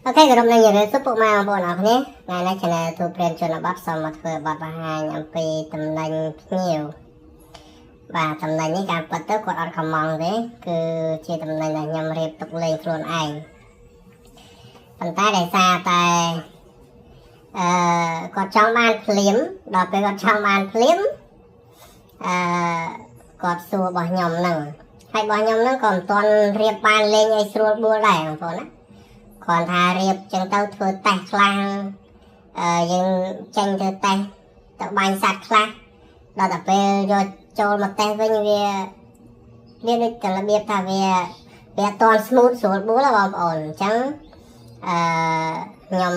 OK គោរពនឹងជម្រាបសួរពុកម៉ែបងប្អូនអរគ្នាថ្ងៃនេះ Channel ទូព្រានជនបទសូមមកធ្វើបទបង្ហាញអំពីតំណែងភ្ញៀវបាទតំណែងនេះការពិតទៅគាត់អត់កំងទេគឺជាតំណែងដែលខ្ញុំរៀបទុកលេងខ្លួនឯងប៉ុន្តែដោយសារតែអឺគាត់ចង់បានភ្លាមដល់ពេលគាត់ចង់បានភ្លាមអឺគាត់សួររបស់ខ្ញុំហ្នឹងហើយរបស់ខ្ញុំហ្នឹងក៏មិនទាន់រៀបបានលេងឲ្យស្រួលបួលដែរបងប្អូនណាគ្រាន់ថារៀបចឹងទៅធ្វើតេស្តខ្លះអឺយើងចេញធ្វើតេស្តទៅបាញ់សัตว์ខ្លះដល់តែពេលយកចូលមកតេស្តវិញវាវាដូចតែរបៀបថាវាវាអត់ទាន់ smooth ស្រួលបួលបងប្អូនអញ្ចឹងអឺខ្ញុំ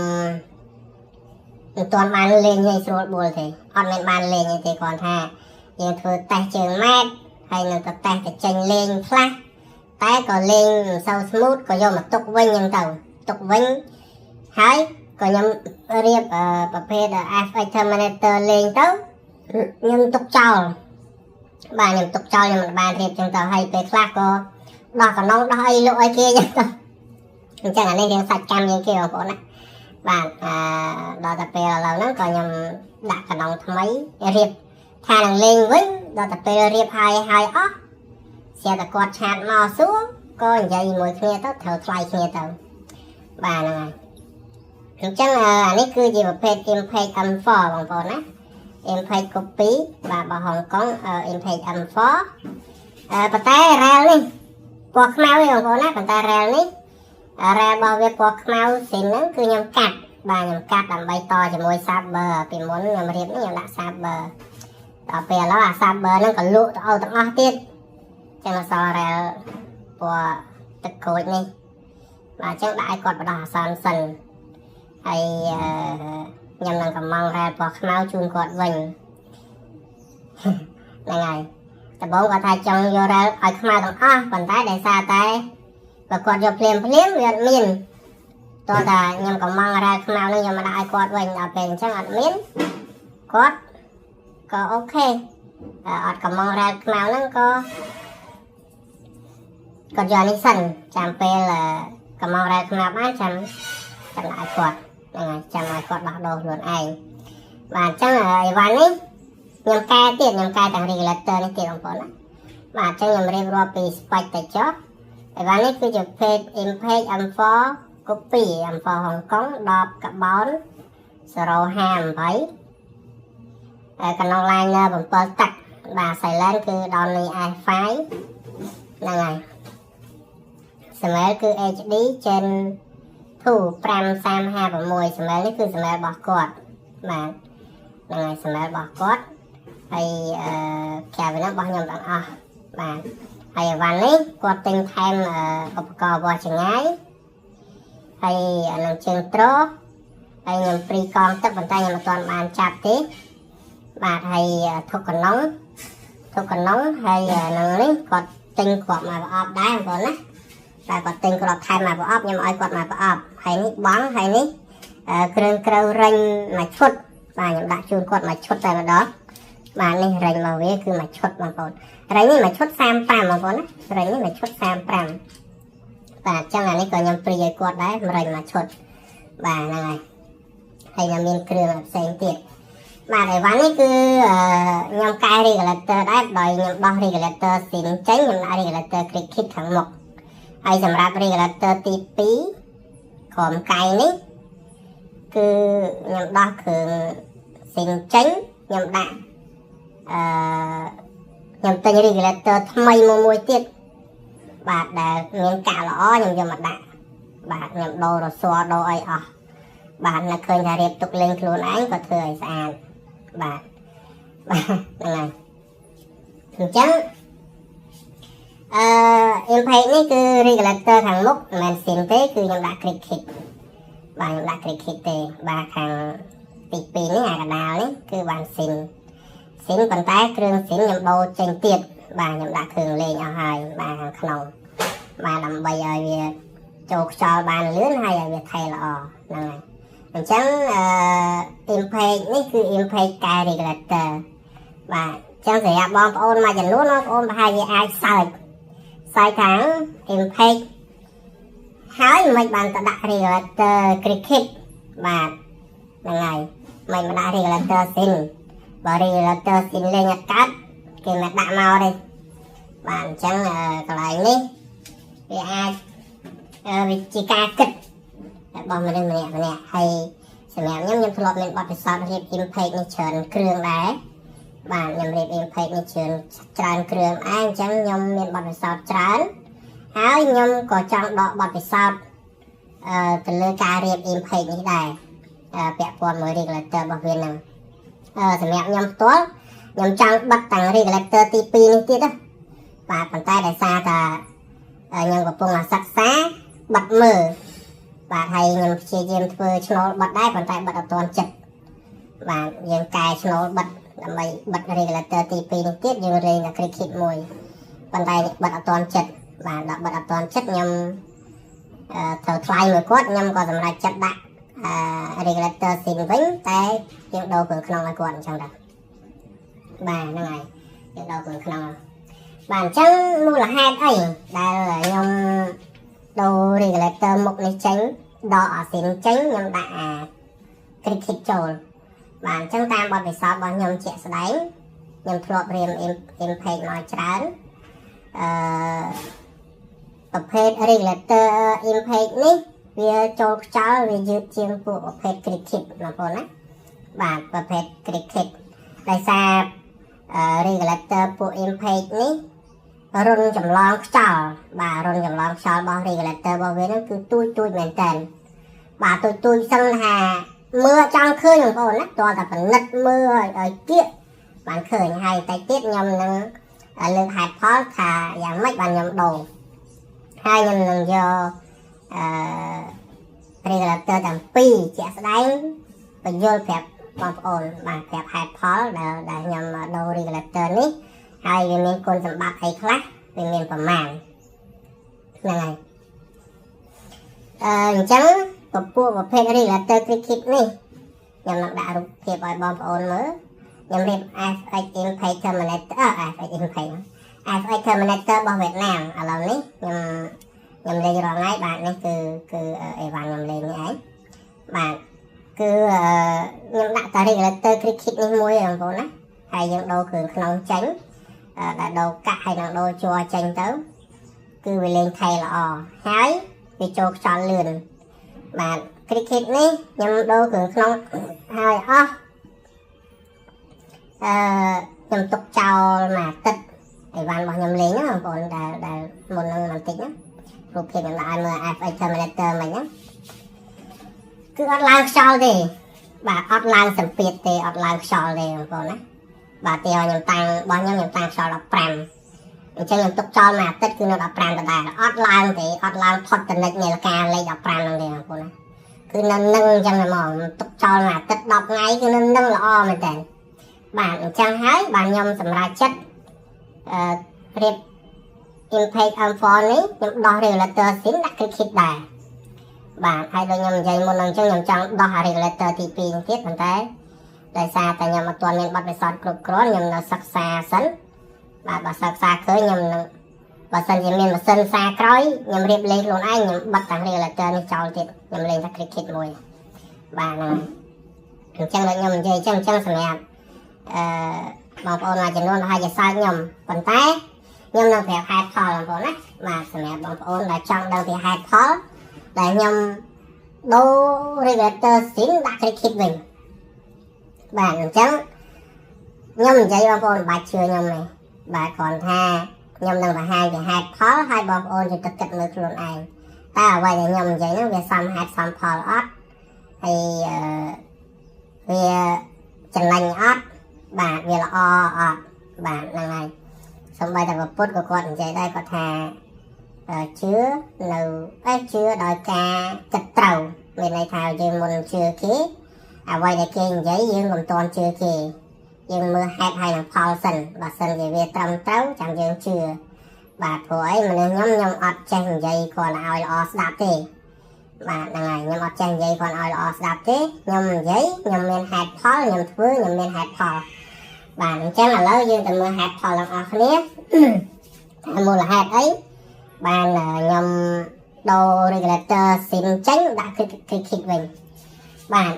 មិនទាន់បានលេងឲ្យស្រួលបួលទេអត់មានបានលេងទេគ្រាន់ថាយើងធ្វើតេស្តជើងម៉ែត្រហើយនឹងទៅតេស្តទៅចេញលេងខ្លះតែក៏លេងមិនសូវ smooth ក៏យកមកទុកវិញអញ្ចឹងទៅទុកវិញហើយក៏ខ្ញុំរៀបប្រភេទ FX Terminator លេងទៅខ្ញុំទុកចោលបាទខ្ញុំទុកចោលខ្ញុំមិនបានរៀបចឹងទៅហើយពេលខ្លះក៏ដោះកណុងដោះអីលក់អីគេចឹងទៅអញ្ចឹងអានេះរៀងសាច់កម្មជាងគេបងប្អូនណាបាទអឺដល់តែពេលឥឡូវហ្នឹងក៏ខ្ញុំដាក់កណុងថ្មីរៀបថានឹងលេងវិញដល់តែពេលរៀបហើយហើយអស់ស្រាប់តែគាត់ chat មកសួរក៏និយាយមួយគ្នាទៅត្រូវថ្លៃគ្នាទៅបាទហ្នឹងហើយអញ្ចឹងអានេះគឺជាប្រភេទ Impact M4 បងប្អូនណា Impact copy បាទរបស់ហុងកុង Impact M4 អឺប៉ុន្តែ rail នេះពណ៌ខ្មៅឯងបងប្អូនណាប៉ុន្តែ rail នេះ rail របស់វាពណ៌ខ្មៅស៊ីនហ្នឹងគឺខ្ញុំកាត់បាទខ្ញុំកាត់ដើម្បីតជាមួយ Saber ពីមុនខ្ញុំរៀបនេះខ្ញុំដាក់ Saber ដល់ពេលឥឡូវអា Saber ហ្នឹងក៏លក់ទៅឲ្យទាំងអស់ទៀតចឹងអសល់ rail ពណ៌ទឹកក្រូចនេះបាទអញ្ចឹងដាក់ឲ្យគាត់បដោះអាសន្នសិនហើយខ្ញុំនឹងកំងរ៉ែពណ៌ខ្មៅជូនគាត់វិញហ្នឹងហើយដំបូងគាត់ថាចង់យករ៉ែឲ្យខ្មៅទាំងអស់ប៉ុន្តែដោយសារតែបើគាត់យកភ្លាមភ្លាមវាអត់មានតោះតែខ្ញុំកំងរ៉ែខ្មៅនឹងខ្ញុំមកដាក់ឲ្យគាត់វិញដល់ពេលអញ្ចឹងអត់មានគាត់ក៏ OK អត់កំងរ៉ែខ្មៅហ្នឹងក៏គាត់យកនេះសិនចាំពេលកំងរ៉ែខ្មៅបានចាំចាំដាក់ឲ្យគាត់ហ្នឹងហើយចាំឲ្យគាត់ដោះដូរខ្លួនឯងបាទអញ្ចឹងអីវ៉ាន់នេះខ្ញុំកែទៀតខ្ញុំកែទាំង regulator នេះទៀតបងប្អូនណាបាទអញ្ចឹងខ្ញុំរៀបរាប់ពី spec ទៅចុះអីវ៉ាន់នេះគឺជាភេទ Impact M4 copy M4 ហុងកុង10កាបូន058ហើយកណ្ដុង liner 7ទឹកបាទ silent គឺ Downy S5 ហ្នឹងហើយសមែលគឺ HD Gen 2 5356សមែលនេះគឺសមែលរបស់គាត់បាទហ្នឹងហើយសមែលរបស់គាត់ហើយអឺក្រៅពីហ្នឹងរបស់ខ្ញុំទាំងអស់បាទហើយអីវ៉ាន់នេះគាត់ទិញថែមឧបករណ៍វាស់ចង្ងាយហើយអានឹងជើងត្រហើយខ្ញុំព្រីកងទឹកប៉ុន្តែខ្ញុំមិនទាន់បានចាប់ទេបាទហើយធុកកណុងធុកកណុងហើយនឹងនេះគាត់ទិញគ្រាប់មកប្រអប់ដែរបងប្អូនណាតែគាត់ទិញគ្រាប់ថែមមកប្រអប់ខ្ញុំឲ្យគាត់មកប្រអប់ហើយនេះបងហើយនេះគ្រឿងក្រៅរិញមួយឈុតបាទខ្ញុំដាក់ជូនគាត់មួយឈុតតែម្ដងបាទនេះរិញមកវាគឺមួយឈុតបងប្អូនរិញនេះមួយឈុត35បងប្អូនណារិញនេះមួយឈុត35បាទអញ្ចឹងអានេះក៏ខ្ញុំព្រីឲ្យគាត់ដែររិញមួយឈុតបាទហ្នឹងហើយហើយខ្ញុំមានគ្រឿងផ្សេងទៀតបាទអីវ៉ាន់នេះគឺខ្ញុំកែ regulator ដែរដោយខ្ញុំដោះ regulator ស៊ីនចេញខ្ញុំដាក់ regulator cricket ខាងមុខហើយសម្រាប់ regulator ទី2ក្រោមកែងនេះគឺខ្ញុំដោះគ្រឿងស៊ីនចេញខ្ញុំដាក់អឺខ្ញុំទិញ regulator ថ្មីមួយមួយទៀតបាទដែលមានកាក់ល្អខ្ញុំយកមកដាក់បាទខ្ញុំដូររស័រដូរអីអស់បាទនៅឃើញថារៀបទុកលេងខ្លួនឯងក៏ធ្វើឲ្យស្អាតបាទបាទហ្នឹងហើយអញ្ចឹងអឺ impact នេះគឺ regulator ខាងមុខមិនមែនស៊ីនទេគឺខ្ញុំដាក់ cricket បាទខ្ញុំដាក់ cricket ទេបាទខាងទី2នេះអាកដាលនេះគឺបានស៊ីនស៊ីនប៉ុន្តែគ្រឿងស៊ីនខ្ញុំដូរចេញទៀតបាទខ្ញុំដាក់គ្រឿងលេងអស់ហើយបាទខាងក្នុងបាទដើម្បីឲ្យវាចូលខ្យល់បានលឿនហើយឲ្យវាថេល្អហ្នឹងហើយអញ្ចឹងអឺ impact នេះគឺ impact កែ regulator បាទអញ្ចឹងសម្រាប់បងប្អូនមួយចំនួនបងប្អូនប្រហែលជាអាចសើចសើចខាង impact ហើយមិនបានទៅដាក់ regulator cricket បាទហ្នឹងហើយមិនមកដាក់ regulator ស៊ីនបើ regulator ស៊ីនលេងអត់កើតគេមិនដាក់មកទេបាទអញ្ចឹងកន្លែងនេះវាអាចវាជាការគិតរបស់មនុស្សម្នាក់ម្នាក់ហើយសម្រាប់ខ្ញុំខ្ញុំធ្លាប់មានបទពិសោធន៍រៀប Impact នេះច្រើនគ្រឿងដែរបាទខ្ញុំរៀប Impact នេះច្រើនច្រើនគ្រឿងដែរអញ្ចឹងខ្ញុំមានបទពិសោធន៍ច្រើនហើយខ្ញុំក៏ចង់ដកបទពិសោធន៍ទៅលើការរៀប Impact នេះដែរពាក់ព័ន្ធមួយ regulator របស់វាហ្នឹងសម្រាប់ខ្ញុំផ្ទាល់ខ្ញុំចង់បិទតាំង regulator ទី2នេះទៀតណាបាទប៉ុន្តែដោយសារតែខ្ញុំកំពុងតែសិក្សាបិទមើលបាទហើយខ្ញុំព្យាយាមធ្វើឆ្នូលបិទដែរប៉ុន្តែបិទអត់ទាន់ចិត្តបាទយើងកែឆ្នូលបិទដើម្បីបិទ regulator ទី2នេះទៀតយើងលេងតែ cricket មួយប៉ុន្តែបិទអត់ទាន់ចិត្តបាទដល់បិទអត់ទាន់ចិត្តខ្ញុំត្រូវថ្លៃមួយគាត់ខ្ញុំក៏សម្រេចចិត្តដាក់regulator ស៊ីនវិញតែយើងដូរគ្រឿងក្នុងឲ្យគាត់អញ្ចឹងដែរបាទហ្នឹងហើយយើងដូរគ្រឿងក្នុងបាទអញ្ចឹងមូលហេតុអីដែលខ្ញុំដូរ regulator មុខនេះចេញដកអាស៊ីនចេញខ្ញុំដាក់អា cricket ចូលបាទអញ្ចឹងតាមបទពិសោធន៍របស់ខ្ញុំជាក់ស្ដែងខ្ញុំធ្លាប់រៀន Impact មកច្រើនប្រភេទ regulator Impact នេះវាចូលខ្យល់វាយឺតជាងពួកប្រភេទ cricket បងប្អូនណាបាទប្រភេទ cricket ដោយសារ regulator ពួក Impact នេះរុនចម្លងខ្យល់បាទរុនចម្លងខ្យល់របស់ regulator របស់វាហ្នឹងគឺទូចទូចមែនតើបាទទូចទូចសឹងថាមើលចង់ឃើញបងប្អូនណាតើតែពិនិត្យមើលឲ្យគៀកបានឃើញហើយតែទៀតខ្ញុំនឹងលើកហេតុផលថាយ៉ាងម៉េចបានខ្ញុំដូរហើយខ្ញុំនឹងយកregulator ទាំងពីរជាក់ស្ដែងបញ្យល់ប្រាប់បងប្អូនបាទប្រាប់ហេតុផលដែលខ្ញុំដូរ regulator នេះហើយវាមានគុណសម្បត្តិអីខ្លះវាមានប្រមាណហ្នឹងហើយអញ្ចឹងពពួកប្រភេទ regulator cricket នេះខ្ញុំនឹងដាក់រូបភាពឲ្យបងប្អូនមើលខ្ញុំរៀប FX Impact Terminator FX Impact FX Terminator របស់វៀតណាមឥឡូវនេះខ្ញុំលេងរាល់ថ្ងៃបាទនេះគឺអេវ៉ាន់ខ្ញុំលេងនេះឯងបាទគឺខ្ញុំដាក់តា regulator cricket នេះមួយបងប្អូនណាហើយយើងដូរគ្រឿងក្នុងចេញដែលដូរកាក់ហើយនឹងដូរជ័រចេញទៅគឺវាលេងថៃល្អហើយវាចូលខ្យល់លឿនបាទ cricket នេះខ្ញុំដូរគ្រឿងក្នុងហើយអស់ខ្ញុំទុកចោលមួយអាទិត្យអីវ៉ាន់របស់ខ្ញុំលេងណាបងប្អូនដែលមុននឹងបន្តិចណារូបភាពខ្ញុំដាក់ឲ្យមើល FX Terminator មិញហ្នឹងគឺអត់ឡើងខ្យល់ទេបាទអត់ឡើងសម្ពាធទេអត់ឡើងខ្យល់ទេបងប្អូនណាបាទទីឲ្យខ្ញុំតាំងរបស់ខ្ញុំខ្ញុំតាំងខ្យល់15អញ្ចឹងខ្ញុំទុកចោលមួយអាទិត្យគឺនៅ15ដដែលអត់ឡើងទេអត់ឡើងផុតតនិចនាឡិកាលេខ15ហ្នឹងទេបងប្អូនណាគឺនៅនឹងអញ្ចឹងហ្មងទុកចោលមួយអាទិត្យ10ថ្ងៃគឺនៅនឹងល្អមែនតើបាទអញ្ចឹងហើយបាទខ្ញុំសម្រេចចិត្តរៀប Impact M4 នេះខ្ញុំដោះ regulator ស៊ីនដាក់ cricket ដែរបាទហើយដូចខ្ញុំនិយាយមុនហ្នឹងអញ្ចឹងខ្ញុំចង់ដោះ regulator ទី2នេះទៀតប៉ុន្តែដោយសារតែខ្ញុំអត់ទាន់មានបទពិសោធន៍គ្រប់គ្រាន់ខ្ញុំនៅសិក្សាសិនបាទបើសិក្សាឃើញខ្ញុំនឹងបើសិនជាមានម៉ាស៊ីនសារក្រោយខ្ញុំរៀបលេងខ្លួនឯងខ្ញុំបិទតា regulator នេះចោលទៀតខ្ញុំលេងតែ cricket មួយបាទហ្នឹងអញ្ចឹងដូចខ្ញុំនិយាយអញ្ចឹងសម្រាប់បងប្អូនមួយចំនួនប្រហែលជាសើចខ្ញុំប៉ុន្តែខ្ញុំនឹងប្រាប់ហេតុផលបងប្អូនណាបាទសម្រាប់បងប្អូនដែលចង់ដឹងពីហេតុផលដែលខ្ញុំដូរ regulator ស៊ីនដាក់ cricket វិញបាទអញ្ចឹងខ្ញុំនិយាយបងប្អូនមិនបាច់ជឿខ្ញុំទេបាទគ្រាន់ថាខ្ញុំនឹងបង្ហាញពីហេតុផលហើយបងប្អូនជួយទឹកគិតមើលខ្លួនឯងតើអ្វីដែលខ្ញុំនិយាយហ្នឹងវាសមហេតុសមផលអត់ហើយវាចំណេញអត់បាទវាល្អអត់បាទហ្នឹងហើយសំបីតែពុទ្ធក៏គាត់និយាយដែរគាត់ថាជឿនៅអេជឿដោយការគិតត្រូវមានន័យថាយើងមុនជឿគេអ្វីដែលគេនិយាយយើងកុំទាន់ជឿគេយើងមើលហេតុហើយនឹងផលសិនបើសិនជាវាត្រឹមត្រូវចាំយើងជឿបាទព្រោះអីមនុស្សខ្ញុំខ្ញុំអត់ចេះនិយាយគ្រាន់តែឲ្យល្អស្ដាប់ទេបាទហ្នឹងហើយខ្ញុំអត់ចេះនិយាយគ្រាន់ឲ្យល្អស្ដាប់ទេខ្ញុំនិយាយខ្ញុំមានហេតុផលខ្ញុំធ្វើខ្ញុំមានហេតុផលបាទអញ្ចឹងឥឡូវយើងទៅមើលហេតុផលទាំងអស់គ្នាថាមូលហេតុអីបានខ្ញុំ ដូរ regulator Sinn ចេញដាក់ Cricket វិញបាទ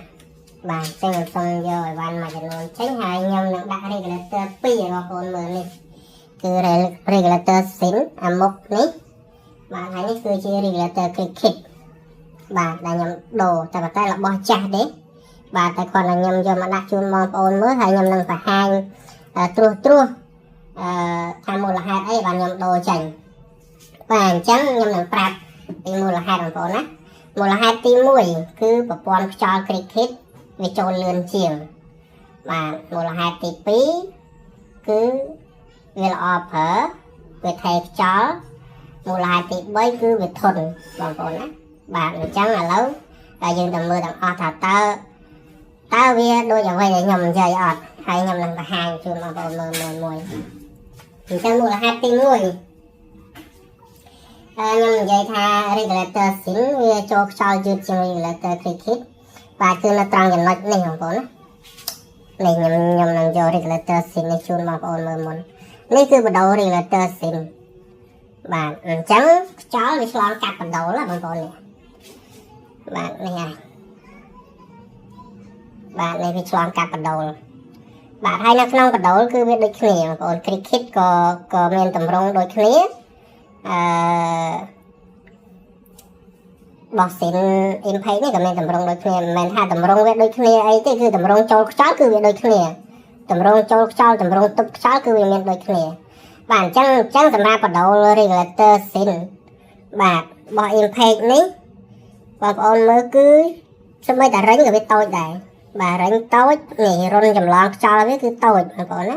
បាទចឹងខ្ញុំសូមយកអីវ៉ាន់មួយចំនួនចេញហើយខ្ញុំនឹងដាក់ regulator 2ឲ្យបងប្អូនមើលនេះគឺ regulator Sinn អាមុខនេះបាទហើយនេះគឺជា regulator Cricket បាទដែលខ្ញុំដូរតែប៉ុន្តែរបស់ចាស់ទេបាទតែគាត់តែខ្ញុំយកមកដាក់ជូនបងប្អូនមើលហើយខ្ញុំនឹងបង្ហាញត្រួសត្រាសអឺថាមូលហេតុអីបាទខ្ញុំដូរចេញបាទអញ្ចឹងខ្ញុំនឹងប្រាប់ពីមូលហេតុបងប្អូនណាមូលហេតុទី1គឺប្រព័ន្ធខ្យល់ Cricket វាចូលលឿនជាងបាទមូលហេតុទី2គឺវាល្អប្រើវាថេខ្យល់មូលហេតុទី3គឺវាធន់បងប្អូនណាបាទអញ្ចឹងឥឡូវតែយើងទៅមើលទាំងអស់ថាតើវាដូចអ្វីដែលខ្ញុំនិយាយអត់ហើយខ្ញុំនឹងបង្ហាញជូនបងប្អូនមើលមួយមួយអញ្ចឹងមូលហេតុទី1ខ្ញុំនិយាយថា regulator Sinn វាចូលខ្យល់យឺតជាង regulator Cricket បាទគឺនៅត្រង់ចំណុចនេះបងប្អូនណានេះខ្ញុំនឹងយក regulator Sinn នេះជូនបងប្អូនមើលមុននេះគឺបដូរ regulator Sinn បាទអញ្ចឹងខ្យល់វាឆ្លងកាត់បដូលណាបងប្អូននេះបាទនេះហើយបាទនេះវាឆ្លងកាត់បដូលបាទហើយនៅក្នុងបដូលគឺវាដូចគ្នាបងប្អូន Cricket ក៏មានតម្រងដូចគ្នាអឺបោះ Sinn Impact នេះក៏មានតម្រងដូចគ្នាមិនមែនថាតម្រងវាដូចគ្នាអីទេគឺតម្រងចូលខ្យល់គឺវាដូចគ្នាតម្រងចូលខ្យល់តម្រងទប់ខ្យល់គឺវាមានដូចគ្នាបាទអញ្ចឹងសម្រាប់បដូល regulator Sinn បាទបោះ Impact នេះបងប្អូនមើលគឺសម្បីតែរិញក៏វាតូចដែរបាទរិញតូចនេះរុនចម្លងខ្យល់វាគឺតូចបងប្អូនណា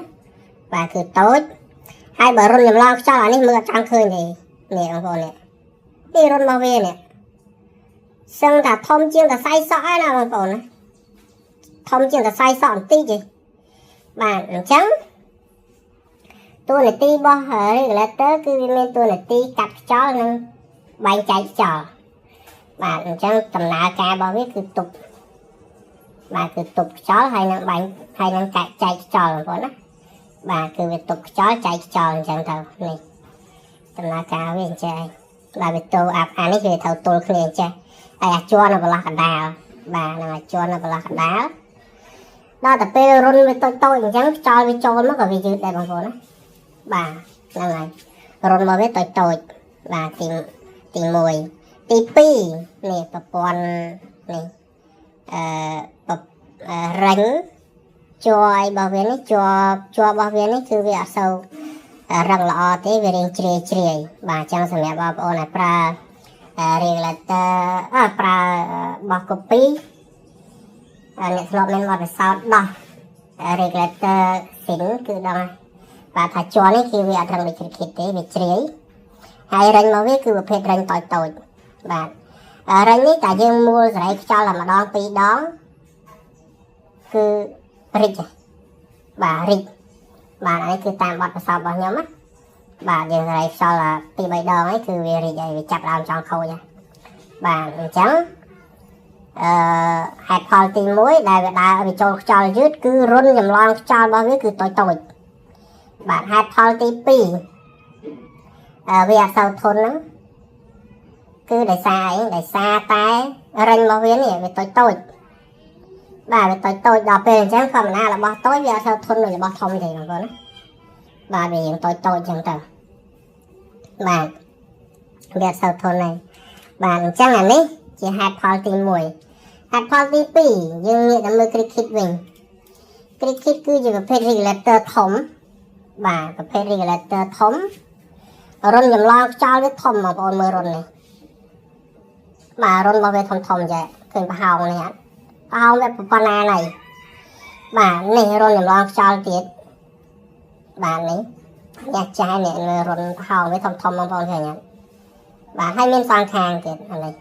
បាទគឺតូចហើយបើរុនចម្លងខ្យល់អានេះមើលអត់ចង់ឃើញទេនេះបងប្អូននេះនេះរុនរបស់វានេះសឹងថាធំជាងសរសៃសក់ហើយណាបងប្អូនណាធំជាងសរសៃសក់បន្តិចទេបាទអញ្ចឹងតួនាទីរបស់ regulator គឺវាមានតួនាទីកាត់ខ្យល់និងបែងចែកខ្យល់បាទអញ្ចឹងដំណើរការរបស់វាគឺទប់បាទគឺទប់ខ្យល់ហើយនឹងបែងហើយនឹងចែកចែកខ្យល់បងប្អូនណាបាទគឺវាទប់ខ្យល់ចែកខ្យល់អញ្ចឹងទៅនេះដំណើរការវាអញ្ចឹងបាទវាទោអាអានេះគឺត្រូវទល់គ្នាអញ្ចឹងហើយអាជ័រនៅប្រឡោះកណ្ដាលបាទនឹងអាជ័រនៅប្រឡោះកណ្ដាលដល់តែពេលរុនវាតូចតូចអញ្ចឹងខ្យល់វាចូលមកក៏វាយឺតដែរបងប្អូនណាបាទហ្នឹងហើយរុនមកវាតូចតូចបាទទី1ទី2នេះប្រព័ន្ធនេះអឺរិញជ័ររបស់វានេះជ័រជ័ររបស់វានេះគឺវាអត់សូវរឹងល្អទេវារៀងជ្រាយជ្រាយបាទអញ្ចឹងសម្រាប់បងប្អូនដែលប្រើ regulator អើប្រើបោះ copy អ្នកធ្លាប់មានបទពិសោធន៍ដោះ regulator Sinn គឺដឹងបាទថាជ័រនេះគឺវាអត់រឹងដូច Cricket ទេវាជ្រាយហើយរិញមកវាគឺប្រភេទរិញតូចតូចបាទរិញនេះតែយើងមួលសេរីខ្យល់តែម្ដងពីរដងគឺរិចបាទរិចបាទអានេះគឺតាមបទពិសោធន៍របស់ខ្ញុំណាបាទយើងសេរីខ្យល់ពីរបីដងហើយគឺវារិចហើយវាចាប់ដើមចង់ខូចហើយបាទអញ្ចឹងអឺហេតុផលទី1ដែលវាដើរវាចូលខ្យល់យឺតគឺរុនចម្លងខ្យល់របស់វាគឺតូចតូចបាទហេតុផលទី2អឺវាអត់សូវធន់ហ្នឹងគឺដោយសារអីដោយសារតែរិញរបស់វានេះវាតូចតូចបាទវាតូចតូចដល់ពេលអញ្ចឹងធម្មតារបស់តូចវាអត់សូវធន់ដូចរបស់ធំទេបងប្អូនណាបាទវារៀងតូចតូចអញ្ចឹងទៅបាទវាអត់សូវធន់ទេបាទអញ្ចឹងអានេះជាហេតុផលទី1ហេតុផលទី2យើងងាកទៅមើល Cricket វិញ Cricket គឺជាប្រភេទ regulator ធំបាទប្រភេទ regulator ធំរុនចម្លងខ្យល់វាធំបងប្អូនមើលរុននេះបាទរុនរបស់វាធំធំចេះឃើញប្រហោងនេះអត់ប្រហោងវាប៉ុណ្ណាណៃបាទនេះរុនចម្លងខ្យល់ទៀតបាទនេះអ្នកចាស់នេះរុនប្រហោងវាធំធំបងប្អូនឃើញអត់បាទហើយមានសងខាងទៀតអានេះ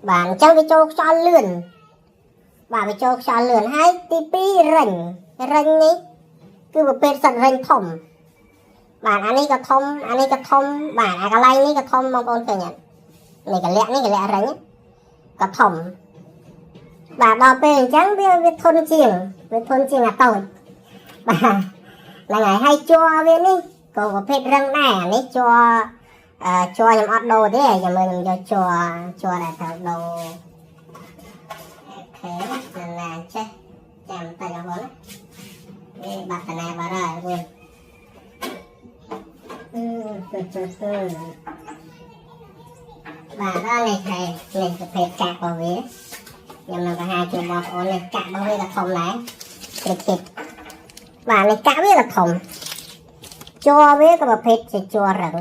បាទអញ្ចឹងវាចូលខ្យល់លឿនបាទវាចូលខ្យល់លឿនហើយទី2រិញរិញនេះគឺប្រភេទសត្វរិញធំបាទអានេះក៏ធំអានេះក៏ធំបាទអាកន្លែងនេះក៏ធំបងប្អូនឃើញអត់នេះកលៈនេះកលៈរិញក៏ធំបាទដល់ពេលអញ្ចឹងវាវាធន់ជាងវាធន់ជាងអាតូចបាទហ្នឹងហើយហើយជ័រវានេះក៏ប្រភេទរឹងដែរអានេះជ័រ ជ័រខ្ញុំអត់ដូរទេខ្ញុំមើលខ្ញុំយកជ័រជ័រដែលត្រូវដូរ OK ណាចេះចាំតិចបងប្អូនណានេះបាត់តាណាបាត់ហើយបងអឺទៅទៅទៅបាទដល់នេះហើយនេះប្រភេទកាក់របស់វាខ្ញុំនឹងបង្ហាញជូនបងប្អូននេះកាក់របស់វាក៏ធំដែរ Cricket បាទនេះកាក់វាក៏ធំជ័រវាក៏ប្រភេទជាជ័ររឹង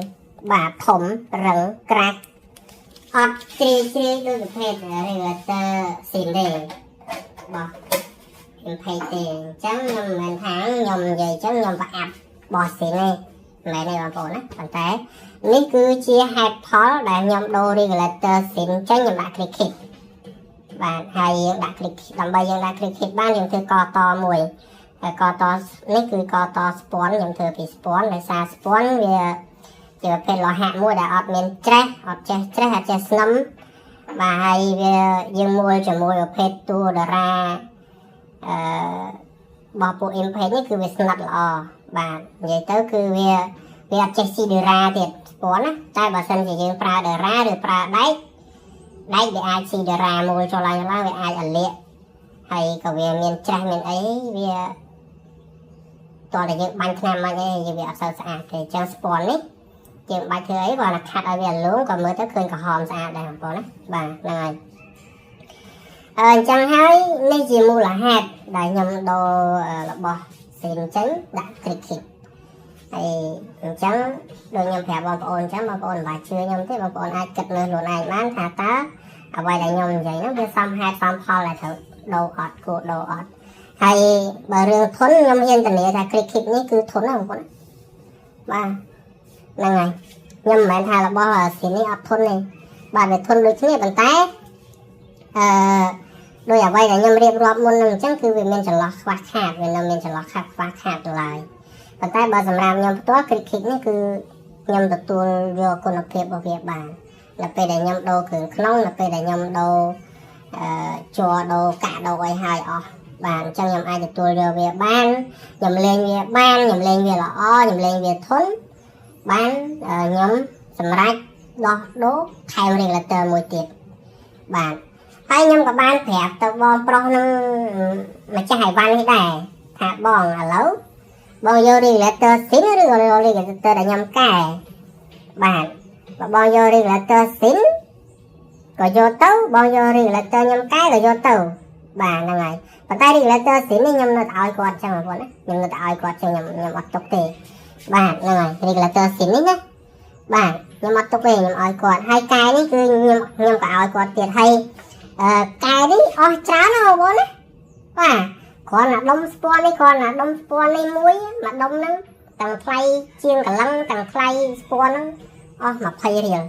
បាទធំរឹងក្រាស់អត់ជ្រាយជ្រាយដូចប្រភេទ regulator ស៊ីនទេបោះ MP ទេអញ្ចឹងខ្ញុំមិនមែនថាខ្ញុំនិយាយអញ្ចឹងខ្ញុំប្រអាប់បោះស៊ីនទេមិនមែនទេបងប្អូនណាប៉ុន្តែនេះគឺជាហេតុផលដែលខ្ញុំដូរ regulator ស៊ីនចេញខ្ញុំដាក់ Cricket បាទហើយយើងដាក់ Cricket ដើម្បីយើងដាក់ Cricket បានយើងធ្វើកតមួយហើយកតនេះគឺកតស្ពាន់ខ្ញុំធ្វើពីស្ពាន់ដោយសារស្ពាន់វាជាប្រភេទលោហៈមួយដែលអត់មានច្រេះអត់ចេះច្រេះអត់ចេះស្នឹមបាទហើយវាយើងមួលជាមួយប្រភេទតួតារាអឺរបស់ពួក Impact នេះគឺវាស្និតល្អបាទនិយាយទៅគឺវាវាអត់ចេះស៊ីដេរ៉ាទៀតស្ពាន់ណាតែបើសិនជាយើងប្រើដេរ៉ាឬប្រើដែកដែកវាអាចស៊ីដេរ៉ាមួលចូលឡើងឡើងវាអាចអាលាកហើយក៏វាមានច្រេះមានអីវាតោះតែយើងបាញ់ថ្នាំបាញ់អីវាអត់សូវស្អាតទេអញ្ចឹងស្ពាន់នេះយើងបាច់ធ្វើអីគ្រាន់តែខាត់ឲ្យវាលងក៏មើលទៅឃើញក្រហមស្អាតដែរបងប្អូនណាបាទហ្នឹងហើយអឺអញ្ចឹងហើយនេះជាមូលហេតុដែលខ្ញុំដូររបស់ស៊ីនចេញដាក់ Cricket ហើយអញ្ចឹងដូចខ្ញុំប្រាប់បងប្អូនអញ្ចឹងបងប្អូនមិនបាច់ជឿខ្ញុំទេបងប្អូនអាចគិតមើលខ្លួនឯងបានថាតើអ្វីដែលខ្ញុំនិយាយហ្នឹងវាសមហេតុសមផលដែលត្រូវដូរអត់គួរដូរអត់ហើយបើរឿងធន់ខ្ញុំហ៊ានធានាថា Cricket នេះគឺធន់ណាស់បងប្អូនបាទហ្នឹងហើយខ្ញុំមិនមែនថារបស់ស៊ីនេះអត់ធន់ទេបាទវាធន់ដូចគ្នាប៉ុន្តែអឺដោយអ្វីដែលខ្ញុំរៀបរាប់មុននឹងអញ្ចឹងគឺវាមានចន្លោះខ្វះខាតវានៅមានចន្លោះខាត់ខ្វះខាតឡើយប៉ុន្តែបើសម្រាប់ខ្ញុំផ្ទាល់ Cricket នេះគឺខ្ញុំទទួលយកគុណភាពរបស់វាបាននៅពេលដែលខ្ញុំដូរគ្រឿងក្នុងនៅពេលដែលខ្ញុំដូរអឺជ័រដូរកាក់ដូរអីហើយអស់បាទអញ្ចឹងខ្ញុំអាចទទួលយកវាបានខ្ញុំលេងវាបានខ្ញុំលេងវាល្អខ្ញុំលេងវាធន់បានខ្ញុំសម្រេចដោះដូរថែម regulator មួយទៀតបាទហើយខ្ញុំក៏បានប្រាប់ទៅបងប្រុសនឹងម្ចាស់អីវ៉ាន់នេះដែរថាបងឥឡូវបងយក regulator ស៊ីនឬក៏ regulator ដែលខ្ញុំកែបាទបើបងយក regulator ស៊ីនក៏យកទៅបងយក regulator ខ្ញុំកែក៏យកទៅបាទហ្នឹងហើយប៉ុន្តែ regulator ស៊ីននេះខ្ញុំនៅតែឲ្យគាត់ចឹងបងប្អូនណាខ្ញុំនៅតែឲ្យគាត់ចឹងខ្ញុំខ្ញុំអត់ទុកទេបាទហ្នឹងហើយ regulator ស៊ីននេះណាបាទខ្ញុំអត់ទុកទេខ្ញុំឲ្យគាត់ហើយកែនេះគឺខ្ញុំខ្ញុំក៏ឲ្យគាត់ទៀតហើយអឺកែនេះអស់ច្រើនណាស់បងប្អូនណាបាទគ្រាន់តែដុំស្ពាន់នេះគ្រាន់តែដុំស្ពាន់នេះមួយមួយដុំហ្នឹងទាំងថ្លៃជាងកលឹងទាំងថ្លៃស្ពាន់ហ្នឹងអស់20រៀល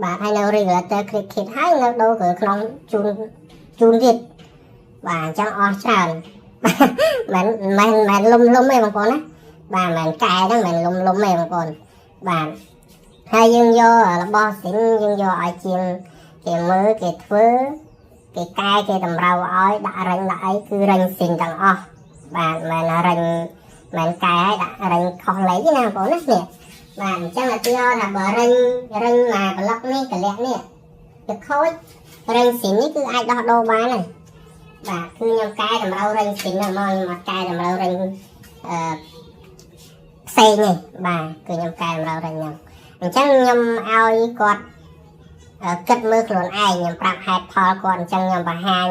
បាទហើយនៅ regulator Cricket ហើយនៅដូរគ្រឿងក្នុងជូនជូនទៀតបាទអញ្ចឹងអស់ច្រើនមិនមិនមិនលុំលុំទេបងប្អូនណាបាទមិនកែហ្នឹងមិនលុំលុំទេបងប្អូនបាទហើយយើងយករបស់ស៊ីនយើងយកឲ្យជាងគេមើលគេធ្វើគេកែគេតម្រូវឲ្យដាក់រិញដាក់អីគឺរិញស៊ីនទាំងអស់បាទមិនរិញមិនកែឲ្យដាក់រិញខុសលេខទេណាបងប្អូនណានេះបាទអញ្ចឹងឧទាហរណ៍ថាបើរិញរិញមកប្លុកនេះកលៈនេះវាខូចរិញស៊ីននេះគឺអាចដោះដូរបានហើយបាទគឺខ្ញុំកែតម្រូវរិញស៊ីនហ្នឹងមកខ្ញុំអត់កែតម្រូវរិញអឺផ្សេងទេបាទគឺខ្ញុំកែតម្រូវរិញហ្នឹងអញ្ចឹងខ្ញុំឲ្យគាត់គិតមើលខ្លួនឯងខ្ញុំប្រាប់ហេតុផលគាត់អញ្ចឹងខ្ញុំបង្ហាញ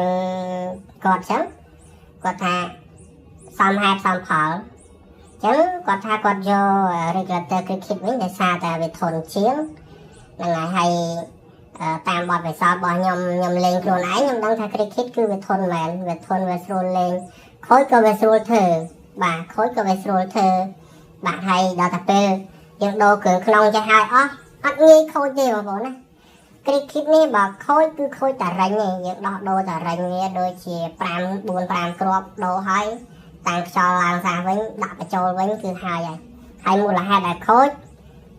គាត់អញ្ចឹងគាត់ថាសមហេតុសមផលអញ្ចឹងគាត់ថាគាត់យក regulator Cricket វិញដោយសារតែវាធន់ជាងហ្នឹងហើយហើយតាមបទពិសោធន៍របស់ខ្ញុំខ្ញុំលេងខ្លួនឯងខ្ញុំដឹងថា Cricket គឺវាធន់មែនវាធន់វាស្រួលលេងខូចក៏វាស្រួលធ្វើបាទខូចក៏វាស្រួលធ្វើបាទហើយដល់តែពេលយើងដូរគ្រឿងក្នុងចេះហើយអស់អត់ងាយខូចទេបងប្អូនណា Cricket នេះបើខូចគឺខូចតែរិញទេយើងដោះដូរតែរិញវាដូចជា5 4 5គ្រាប់ដូរហើយតាំងខ្យល់ឡើងសាវិញដាក់បញ្ចូលវិញគឺហើយហើយហើយមូលហេតុដែលខូច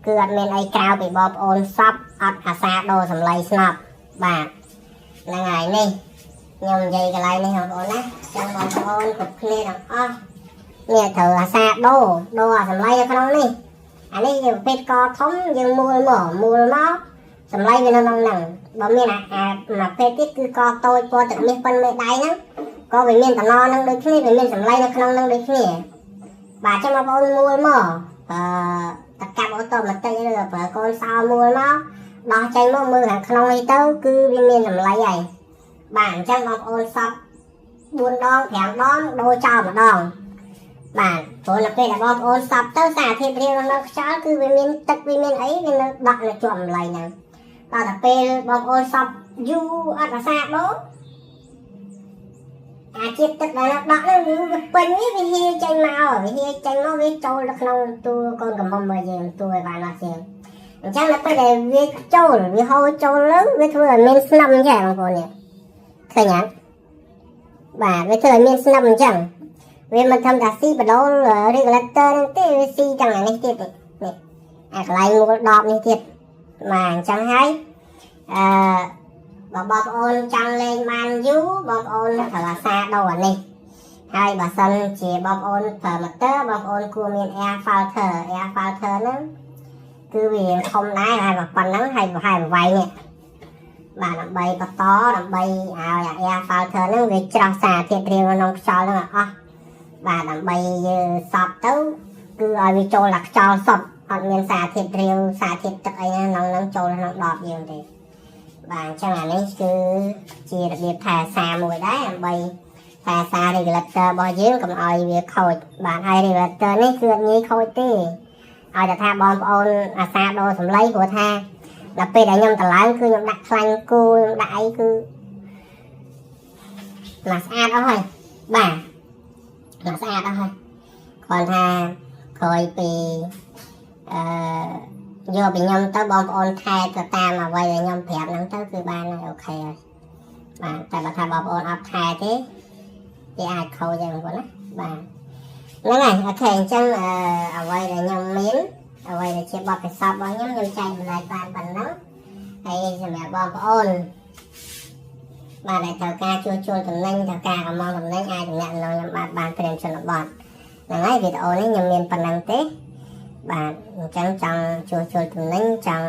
គឺអត់មានអីក្រៅពីបងប្អូនសពអត់អាសាដូរសម្លៃស្នប់បាទហ្នឹងហើយនេះខ្ញុំនិយាយកន្លែងនេះបងប្អូនណាចឹងបងប្អូនគ្រប់គ្នាទាំងអស់នេះត្រូវអាសាដូរដូរអាសម្លៃនៅក្នុងនេះ អានេះជាប្រភេទកធំយើងមូលមកមូលមកសម្លេងវានៅក្នុងហ្នឹងបើមានអាអាមួយប្រភេទទៀតគឺកតូចពណ៌ទឹកមាសប៉ុនមេដៃហ្នឹងក៏វាមានតំណហ្នឹងដូចគ្នាវាមានសម្លេងនៅក្នុងហ្នឹងដូចគ្នាបាទចឹងបងប្អូនមូលមកអឺតកាប់automatic ឬប្រើកូនសោមូលមកដោះចេញមកមើលខាងក្នុងនេះទៅគឺវាមានសម្លេងហើយបាទអញ្ចឹងបងប្អូនសក់4ដង5ដងដូរចោលម្ដងបាទព្រោះនៅពេលដែលបងប្អូនសប់ទៅសារធាតុរាវនៅខ្យល់គឺវាមានទឹកវាមានអីវានៅដក់នៅជាប់ម្ល៉េះហ្នឹងដល់តែពេលបងប្អូនសប់យូរអត់អាសាដូរអាជាតិទឹកដែលដក់ហ្នឹងវាពេញនេះវាហៀចេញមកវាហៀចេញមកវាចូលទៅក្នុងតួកូនកំមុំរបស់យើងតួឲ្យបានអស់ជាងអញ្ចឹងដល់ពេលដែលវាចូលវាហូរចូលទៅវាធ្វើឲ្យមានស្នឹមអញ្ចឹងបងប្អូននេះឃើញអត់បាទវាធ្វើឲ្យមានស្នឹមអញ្ចឹងវាមិនធម្មតាស៊ីបដូល regulator ហ្នឹងទេវាស៊ីទាំងអានេះទៀតនេះអាកន្លែងមូលដបនេះទៀតបាទអញ្ចឹងហើយអឺបើបងប្អូនចង់លេងបានយូរបងប្អូនត្រូវអាសាដូរអានេះហើយបើសិនជាបងប្អូនប្រើ motor បងប្អូនគួរមាន air filter air filter ហ្នឹងគឺវាធំដែរហើយប៉ុណ្ណឹងហើយប្រហែលប្រវែងនេះបាទដើម្បីបន្តដើម្បីឲ្យ air filter ហ្នឹងវាច្រោះសារធាតុរាវក្នុងខ្យល់ហ្នឹងឲ្យអស់បាទដើម្បីយើងសប់ទៅគឺឲ្យវាចូលតែខ្យល់សុទ្ធអត់មានសារធាតុរាវសារធាតុទឹកអីក្នុងហ្នឹងចូលក្នុងដបយើងទេបាទអញ្ចឹងអានេះគឺជារបៀបថែសារមួយដែរដើម្បីថែសារ regulator របស់យើងកុំឲ្យវាខូចបាទហើយ regulator នេះគឺអត់ងាយខូចទេឲ្យតែថាបងប្អូនអាសាដូរសម្លេងព្រោះថាដល់ពេលដែលខ្ញុំតម្លើងគឺខ្ញុំដាក់ខ្លាញ់គូខ្ញុំដាក់អីគឺមកស្អាតអស់ហើយបាទមកស្អាតអស់ហើយគ្រាន់ថាក្រោយពីអឺយកពីខ្ញុំទៅបងប្អូនថែទៅតាមអ្វីដែលខ្ញុំប្រាប់ហ្នឹងទៅគឺបានហើយ OK ហើយបាទតែបើថាបងប្អូនអត់ថែទេវាអាចខូចយ៉ាងបងប្អូនណាបាទហ្នឹងហើយ OK អញ្ចឹងអឺអ្វីដែលខ្ញុំមានអ្វីដែលជាបទពិសោធន៍របស់ខ្ញុំខ្ញុំចែករំលែកបានប៉ុណ្ណឹងហើយសម្រាប់បងប្អូនបាទដែលត្រូវការជួសជុលតំណែងត្រូវការកំងតំណែងអាចតំណែងខ្ញុំបាទបានព្រៀនជនបទហ្នឹងហើយវីដេអូនេះខ្ញុំមានប៉ុណ្ណឹងទេបាទអញ្ចឹងចង់ជួសជុលតំណែងចង់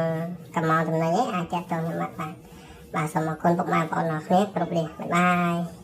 កំងតំណែងអីអាចតាក់ទងខ្ញុំបាទបាទបាទសូមអរគុណពុកម៉ែបងប្អូនអរគ្នាគ្រប់លាbye bye.